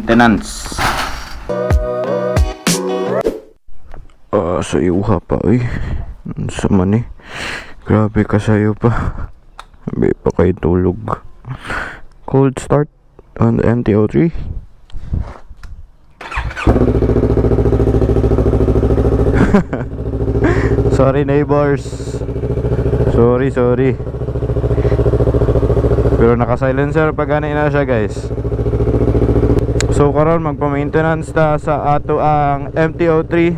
Maintenance. Ah, sa iuha pa oy. Unsa man eh. Grabe ka sayo pa. Sabi pa kay tulog. Cold start on the MT-03. Sorry, neighbors. Sorry, sorry. Pero naka-silencer pag ano na siya, guys. So karon magpa-maintenance ta sa ato ang MT-03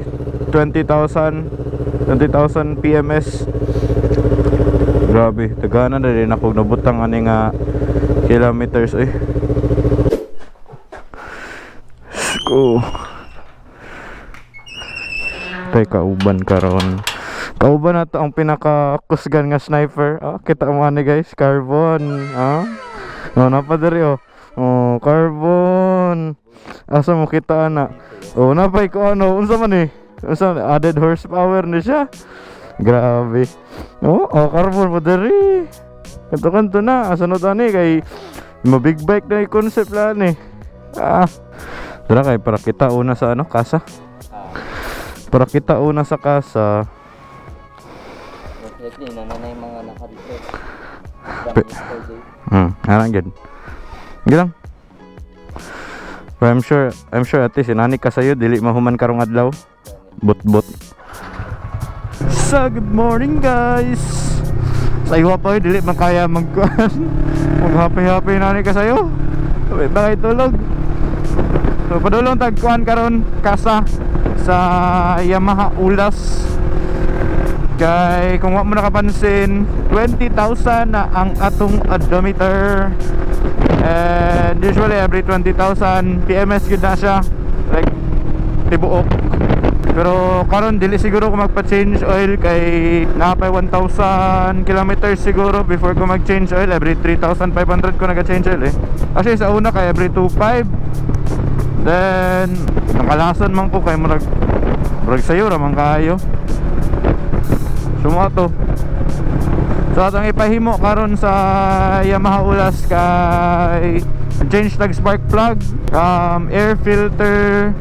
20,000 20,000 PMS. Grabe, tagana na rin ako nabutang ani nga kilometers eh. Let's go. Tay kauban karon. Kauban na to ang pinakakusgan nga sniper. Ah, kita mo ani, guys, carbon. Ah. Oh, napadiri oh. Oh, carbon. Asa mo kita ana? Oh, napay ko ano, unsa man eh? Unsa added horsepower ni siya? Grabe. Oh, oh carbon pa diri. Kanto-kanto na, asa na tani kay mo big bike na yung concept lang eh. Ah. Tara kay para kita una sa ano, kasa. Para kita una sa kasa. Most likely, nana na yung mga naka-research. Yesterday. Arang gid. Gid lang. Pero I'm sure at least inani ka sayo dili mahuman karong adlaw. Bot-bot. So, good morning, guys. Sa iwa pa dili man kaya magkuan. Mag happy happy nani ka sayo. Wait, bakit tulog? So padulong tag kuan karon kasa sa Yamaha Ulas. Kay kung wa mo nakapansin, 20,000 na ang atong odometer. And usually every 20,000 PMS gyud na siya. Like tibuok. Pero karon dili siguro ko magpa-change oil kay napay 1,000 kilometers siguro before ko mag-change oil. Every 3,500 ko naga-change oil eh. Actually sa una kay every 2,500. Then nakalason man ko kay murag murag sayo ra man kaayo. Sumuha to. So atong ipahimo karon sa Yamaha Ulas kay change tag spark plug, air filter,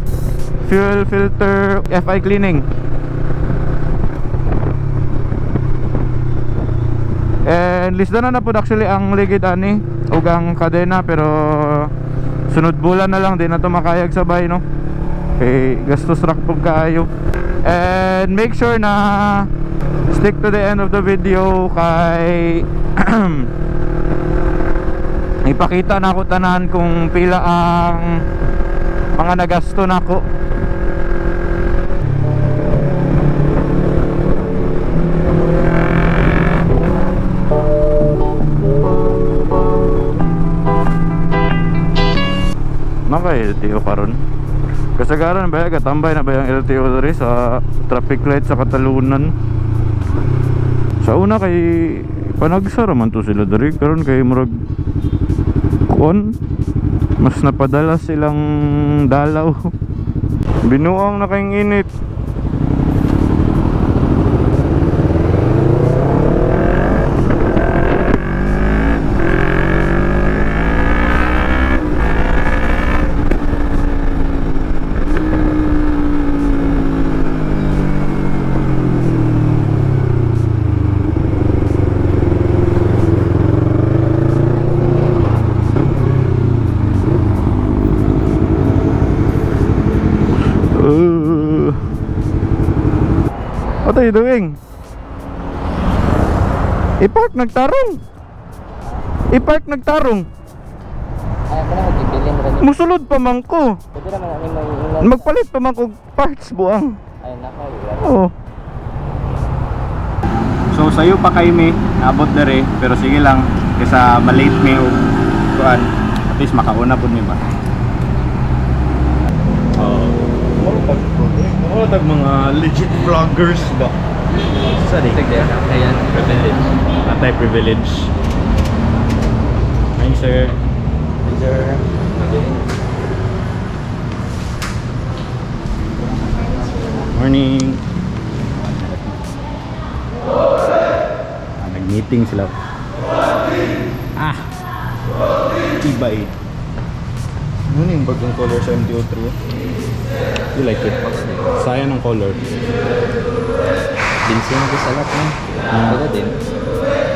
fuel filter, FI cleaning. And lista na na po actually ang ligid ani ug ang kadena, pero sunod bulan na lang di na to makayag sabay, no. Kay gastos ra pud kaayo. And make sure na stick to the end of the video kay ipakita na ako tanan kung pila ang mga nagasto nako. Naka LTO karon. Kasagaran ba katambay na ba yung LTO diri sa traffic light sa Katalunan? Sa una kay panagsara man to sila diri, karon kay murag kuan mas napadala silang dalaw. Binuang na kayong init. What are you doing? I-park nagtarong. I-park nagtarong. Ay, ako na mag-ibilin rin. Musulod pa man ko. Pwede naman ano may ingat. Magpalit pa man kog parts buang. Ay, naka, Oo. So sayo pa kay mi, naabot dere, pero sige lang kaysa malate mi og kuan. At least makauna pud mi ba. Oo. Mga tag mga legit vloggers ba? Sa di. Sige, ayan, privilege. Atay privilege. Hi, sir. Sir. Morning. Ah, nag-meeting sila. Ah. Iba eh. Ano yung bagong color sa MT-03? You like it? Sayang ang color. Binsin ko sa lahat, no? Wala din.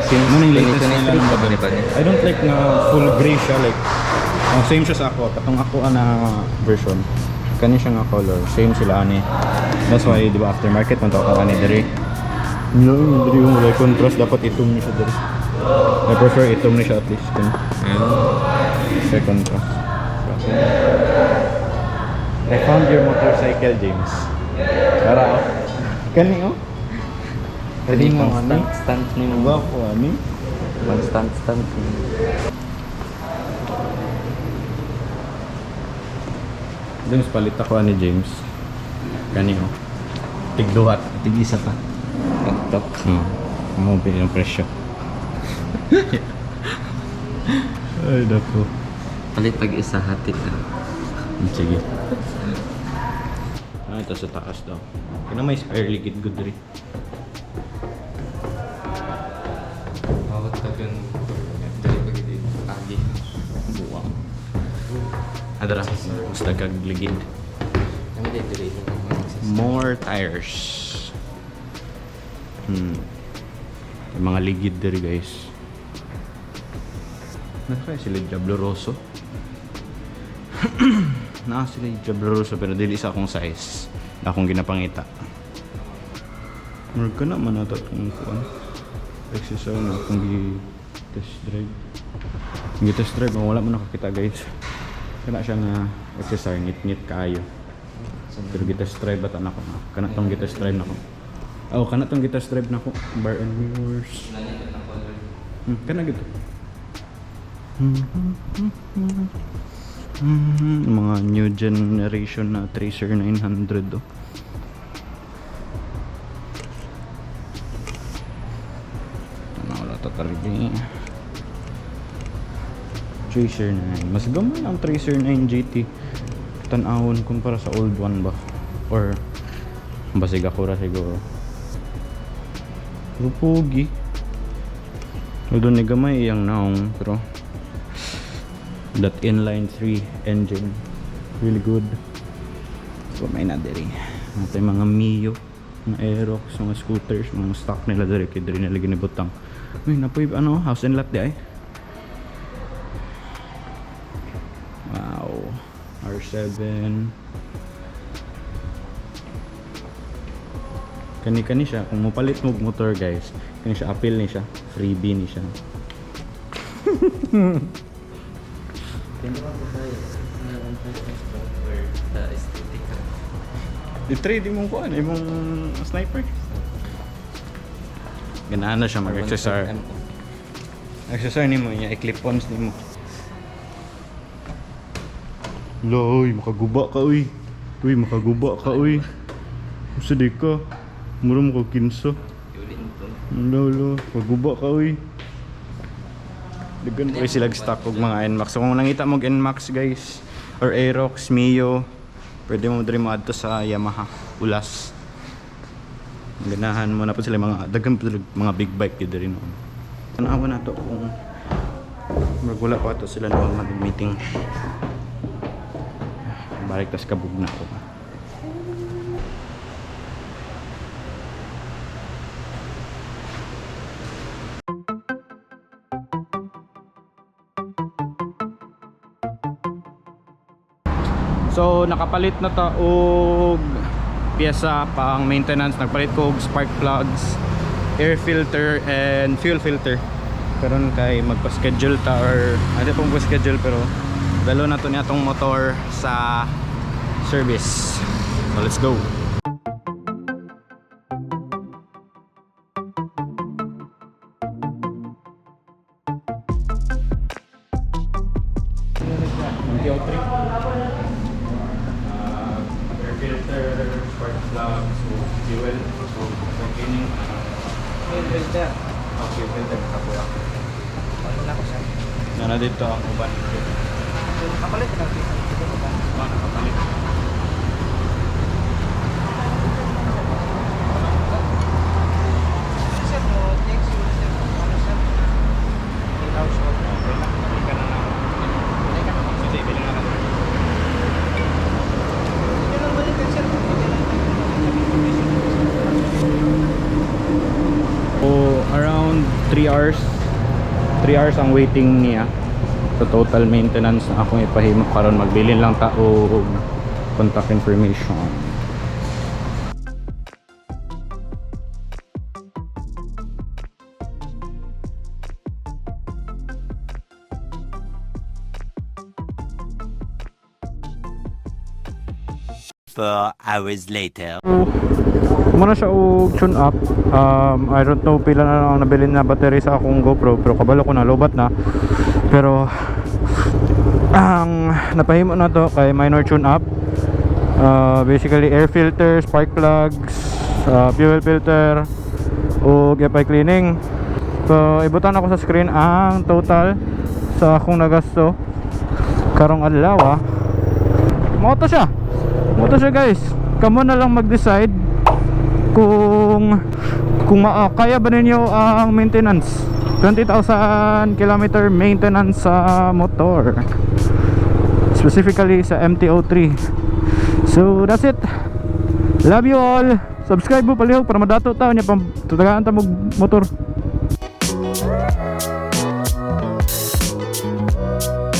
Since Ano yung latest nila 2023 ng pa bago? ba ni? I don't like na full gray siya, like oh, same siya sa ako, katong ako na version. Kani siya nga color, same sila ani. That's why di ba aftermarket man to ako ani diri. No, diri yung wala contrast, dapat itom ni siya diri. I prefer itom ni siya at least kani. Kay contrast. I found your motorcycle, James. Tara oh. Kani oh. Pwede Kani mo pang ani. stand, stand ni mo. Gwapo ani. Pang stand, stand ni mo. James, palit ako ani James. Kani oh. Tigduhat, tig-isa pa. Tok. Mo pili ng presyo. Ay nako. Palit pag isa, hatid na. Sige. Ah, ito sa taas daw. Kaya may spare ligid good rin. Bawat tagan, dali pag hindi. Agi. Buwang. Adara, basta kag ligid. Kami din dali. More tires. Yung mga ligid diri guys. Nasa kaya sila Diablo Rosso? Naa sila Diablo Rosso pero dili sa akong size. Na akong ginapangita. Murag ka na man ata itong kuan. XSR na akong gi-test drive. Gi-test drive, wala mo nakakita guys. Kana siya nga XSR, ngit-ngit kaayo. Pero gi-test drive ba nako? Kana tong gi-test drive nako. Oh, kana tong gi-test drive nako. Bar and mirrors. Kana gito. Mga new generation na Tracer 900 oh. Ano wala to talaga eh. Tracer 9. Mas gamay ang Tracer 9 GT. Tan-awon kumpara sa old one ba? Or basig ako ra siguro. Pero pogi. Although ni gamay iyang naong pero that inline 3 engine really good. So may na diri. Natay mga Mio, mga Aerox, mga scooters, mga stock nila diri kay diri nila ginibutang. Uy, napoy ano, house and lot di ay. Wow. R7. Kani-kani siya kung mopalit mo og motor guys, kani siya appeal ni siya, freebie ni siya. Pwede ba tayo? Or the aesthetic. I-trade imong kuan, imong sniper. Ganahan na siya mag-XSR. XSR nimo niya, i-clip-ons nimo. Loy, makaguba ka uy. Uy, makaguba ka uy. Usa di ka. Mura mo kag kinsa. Yulin to. Lolo, kaguba ka uy. Dagan pa sila stock og mga NMAX. So kung nangita mo og NMAX guys or Aerox, Mio, pwede mo diri mo adto sa Yamaha Ulas. Ganahan mo na po sila mga dagan po sila mga big bike gyud diri noon. Tanawa na to kung murag wala pa ato sila noon mag-meeting. Balik tas kabog na ako. So nakapalit na ta og pyesa pang maintenance, nagpalit ko og spark plugs, air filter and fuel filter. Karon kay magpa-schedule ta or ano pong pa-schedule pero dalo na to niya tong motor sa service. So let's go. Air filter, spark plugs, fuel, so for cleaning. Fuel filter. Oh, fuel filter, nakakuha. Wala ko siya. Nana dito ang uban. Nakapalit na lang. Oh, nakapalit. Sir, mo text you, sir. Ano, sir? Okay na, balik ka na na. Balik ka na. Sige, bili na ka. 3 hours. 3 hours ang waiting niya. So total maintenance na akong ipahimo karon, magbilin lang ta og contact information. 4 hours later. Muna siya og tune up. I don't know pila na lang ang nabilin na battery sa akong GoPro, pero kabalo ko na lobat na. Pero ang napahimo na to kay minor tune up. Basically air filter, spark plugs, fuel filter ug FI cleaning. So ibutan ako sa screen ang total sa akong nagasto karong adlaw ah. Moto siya. Moto siya, guys. Kamo na lang mag-decide kung kaya ba ninyo ang maintenance, 20,000 kilometer maintenance sa motor, specifically sa MT-03. So that's it. Love you all. Subscribe mo palihog para madato ta niya pang tutagaan ta mo motor.